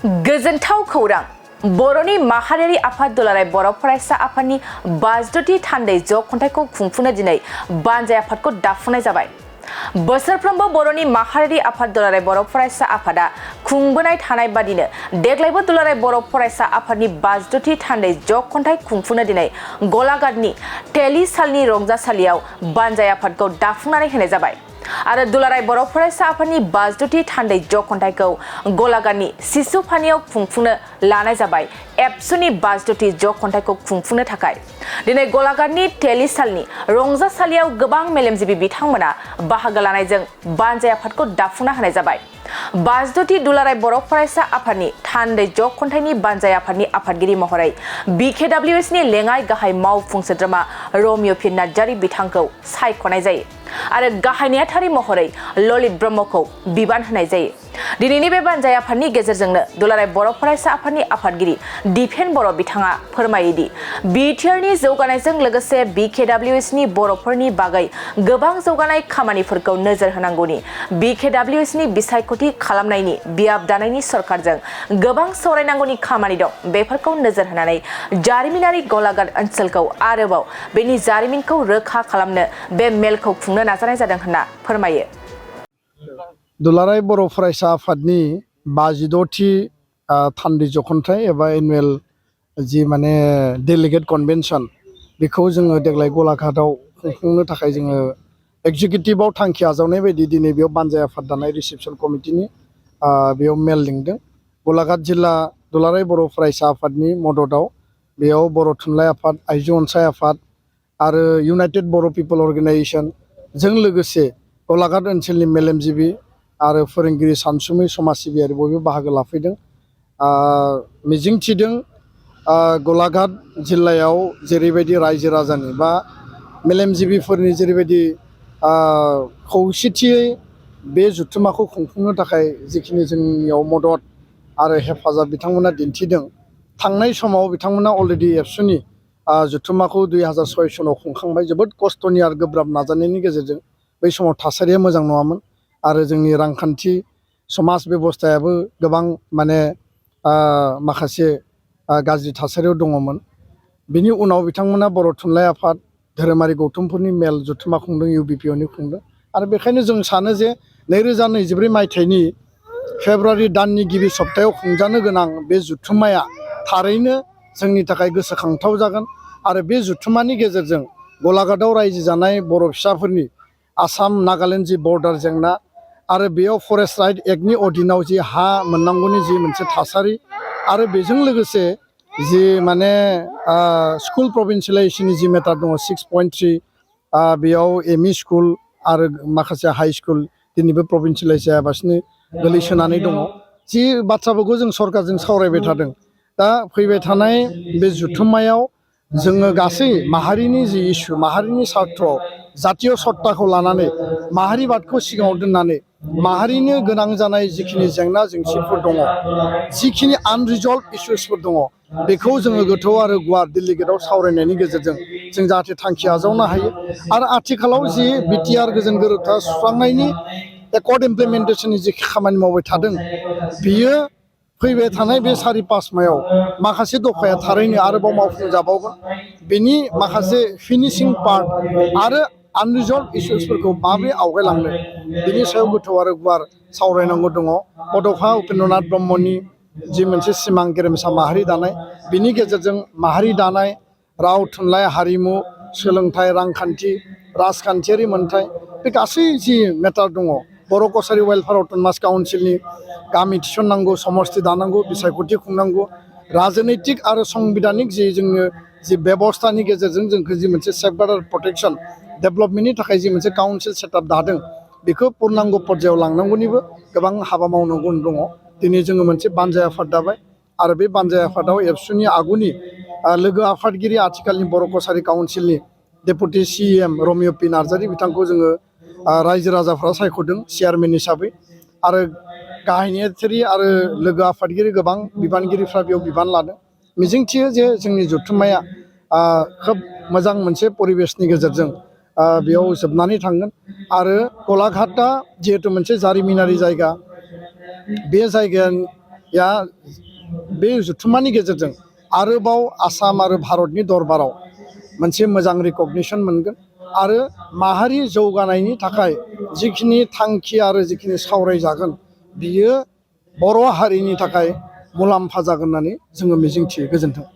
गोजोनथाव खौरां बर'नि माहारियारि आफाद दुलाराय बर' फरायसा आफादनि 52थि थान्दै ज'खन्थाइखौ खुंफुंनो दिनै बानजाय आफादखौ दाफुंनाय जाबाय। बोसोरफ्रोमबो बर'नि माहारियारि आफाद दुलाराय बर' फरायसा आफादा खुंबोनाय थानाय बादिनो देग्लायबो दुलाराय बर' फरायसा आफादनि 52थि थान्दै ज'खन्थाइ खुंफुंनो दिनै गलाघाटनि टेलिसालनि रंजासालियाव बानजाय आफादखौ दाफुंनानै होनाय जाबाय। आरो दुलाराय बर' फरायसा आफादनि 52थि थान्दै ज'खन्थाइखौ गलाघाटनि सिसुफानियाव खुंफुंनो लानाय जाबाय। एबसुनि 52थि ज'खन्थाइखौ खुंफुंनो थाखाय दिनै गलाघाटनि टेलिसालनि रंजासालियाव गोबां मेलेमजिबि बिथांमोना बाहागो लानायजों बानजाय आफादखौ दाफुंना होनाय जाबाय। 52थि दुलाराय बर' फरायसा आफादनि थान्दै ज'खन्थाइनि बानजाय आफादनि आफादगिरि महरै BKWSनि लेङाइ गाहाय मावफुं सोद्रोमा रमिय' पि नार्जारि बिथांखौ सायख'नाय जायो आरो गाहाय नेहाथारि महरै ललित ब्रह्मखौ बिबान होनाय जायो। दिनैनि बे बानजाय आफादनि गेजेरजोंनो दुलाराय बर' फरायसा आफादनि आफादगिरि दिपेन बर' बिथाङा फोरमायोदि बिटिआरनि जौगानायजों लोगोसे BKWSनि बर'फोरनि बागै गोबां जौगानाय खामानिफोरखौ नोजोर होनांगौनि BKWSनि बिसायख'थि खालामनायनि बियाब दानायनि सरकारजों गोबां सावरायनांगौनि खामानि दं। बेफोरखौ नोजोर होनानै जारिमिनारि गलाघाट ओनसोलखौ आरोबाव बेनि जारिमिनखौ रोखा खालामनो बे मेलखौ खुंनो नाजानाय जादों होनना फोरमायो। दुलाराय बर' फरायसा आफादनि 52थि थान्दै ज'खन्थाइ एबा एनुवेल जि माने डेलिगेट कनभेनसन बेखौ जोङो देग्लाय गलाघाटआव खुंफुंनो थाखाय जोङो एक्जिकिउटिभआव थांखि आजावनाय बायदि दिनै बेयाव बानजाय आफाद दानाय रिसेपसन कमिटिनि बेयाव मेल लिंदों। गलाघाट जिल्ला दुलाराय बर' फरायसा आफादनि मददआव बेयाव बर' थुनलाइ आफाद, आइजो अनसाय आफाद आरो इउनाइटेड बर' पिपल अर्गेनाइजेसन जों लोगोसे गलाघाट ओनसोलनि मेलेमजिबि आरो फोरोंगिरि सानसुमै समाज सिबियारि बयबो बाहागो लाफैदों। मिजिंथिदों गलाघाट जिल्लायाव जेरैबायदि रायजो राजानि बा मेलेमजिबिफोरनि जेरैबायदि खौसेथियै बे जुथुम्माखौ खुंफुंनो थाखाय जिखिनि जोंनियाव मदद आरो हेफाजाब बिथांमोना दिन्थिदों। थांनाय समाव बिथांमोना अलरेडि एबसुनि जुथुम्माखौ 2006 सनाव खुंखांबाय। जोबोद खस्थ'नि आरो गोब्राब नाजानायनि गेजेरजों बै समाव थासारिया मोजां नङामोन आरो जोंनि रांखान्थि समाज बेबस्थायाबो गोबां माने माखासे गाज्रि थासारियाव दङमोन। बिनि उनाव बिथांमोना बर' थुनलाइ आफाद, धोरोमारि गौथुमफोरनि मेल जुथुम्मा खुंदों, UBPOनि खुंदों आरो बेखायनो जों सानो जे 2024 मायथाइनि फेब्रुवारि दाननि गिबि सप्तायाव खुंजानो गोनां बे जुथुम्माया थारैनो जोंनि थाखाय गोसोखांथाव जागोन आरो बे जुथुम्मानि गेजेरजों गलाघाटआव रायजो जानाय बर' फिसाफोरनि आसाम नागालेण्ड जि बर्डार जेंना आरो बेयाव फरेस्ट राइट एक्टनि अधीनाव जि हा मोननांगौनि जि मोनसे थासारि आरो बेजों लोगोसे जि माने स्कुल प्रभिन्सियेलाइजेसननि जि मेटार दङ 6.3 बेयाव एमइ स्कुल आरो माखासे हाइ स्कुल दिनैबो प्रभिन्सियेलाइज जायाबासिनो गोलैसोनानै दङ। जि बाथ्राफोरखौ जों सरकारजों सावरायबाय थादों। दा फैबाय थानाय बे जुथुम्मायाव जोङो गासै माहारिनि जि इसु, माहारिनि सार्थ, जातीय सत्ताखौ लानानै माहारिबादखौ सिगाङाव दोननानै माहारिनो गोनां जानाय जिखिनि जेंना जेंसिफोर दङ, जिखिनि आनरिजल्भ इस्युसफोर दङ, बेखौ जोङो गोथौ आरो गुवार डेलिगेटआव सावरायनायनि गेजेरजों जों जाहाथे थांखि आजावनो हायो आरो आथिखालाव जि बिटिआर गोजोन गोरोबथा सुस्रांनायनि एकर्ड इमप्लिमेन्टेसननि जि खामानि मावबाय थादों बियो फैबाय थानाय बे 4-5 मायाव माखासे दफाया थारैनो आरोबाव मावफुंजाबावगोन। बेनि माखासे फिनिशिं पार्ट आरो आनरिजल्भ इस्युसफोरखौ माबोरै आवगायलांनो बिनि सायाव गोथौ आरो गुवार सावरायनांगौ दङ। बड'फा उपेन्द्रनाथ ब्रह्मनि जि मोनसे सिमां गेरेमसा माहारि दानाय, बिनि गेजेरजों माहारि दानाय, राव थुनलाइ हारिमु, सोलोंथाइ, रांखान्थि, राजखान्थियारि मोन्थाय बे गासै जि मेटार दङ, बर' कसारि वेलफेयार अट'नमास काउन्सिलनि गामि थिसननांगौ, समस्ति दानांगौ, बिसायख'थि खुंनांगौ, राजनैतिक आरो संबिधानिक जोंनो जि बेबस्थानि गेजेरजों जोंखौ जि मोनसे सेफगार्ड आरो प्रटेक्सन डेभेलपमेन्टनि थाखाय जि मोनसे काउन्सिल सेटआप दादों बेखौ पुर्नांग पर्यायाव लांनांगौनिबो गोबां हाबा मावनांगौ दङ। दिनै जोङो मोनसे बानजाय आफाद दाबाय आरो बे बानजाय आफादाव एबसुनि आगुनि लोगो आफादगिरि आथिखालनि बर' कसारि काउन्सिलनि deputy CEM Romeo' P Narzary बिथांखौ जोङो रायजो राजाफ्रा सायख'दों चेयारमेन हिसाबै आरो गाहाय नेहाथारि आरो लोगो आफादगिरि गोबां बिबानगिरिफ्रा बेयाव बिबान लादों। मिजिंथियो जे जोंनि जुथुम्माया खोब मोजां मोनसे परिबेसनि गेजेरजों बेयाव जोबनानै थांगोन आरो गलाघाटआ जिहेतु मोनसे जारिमिनारि जायगा, बे जायगाया या बे जथुम्मानि गेजेरजों आरोबाव आसाम आरो भारतनि दरबाराव मोनसे मोजां रिकगनिसन मोनगोन आरो माहारि जौगानायनि थाखाय जिखिनि थांखि आरो जिखिनि सावरायजागोन बियो बर' हारिनि थाखाय मुलाम्फा जागोन होननानै जोङो मिजिंथियो। गोजोन्थों।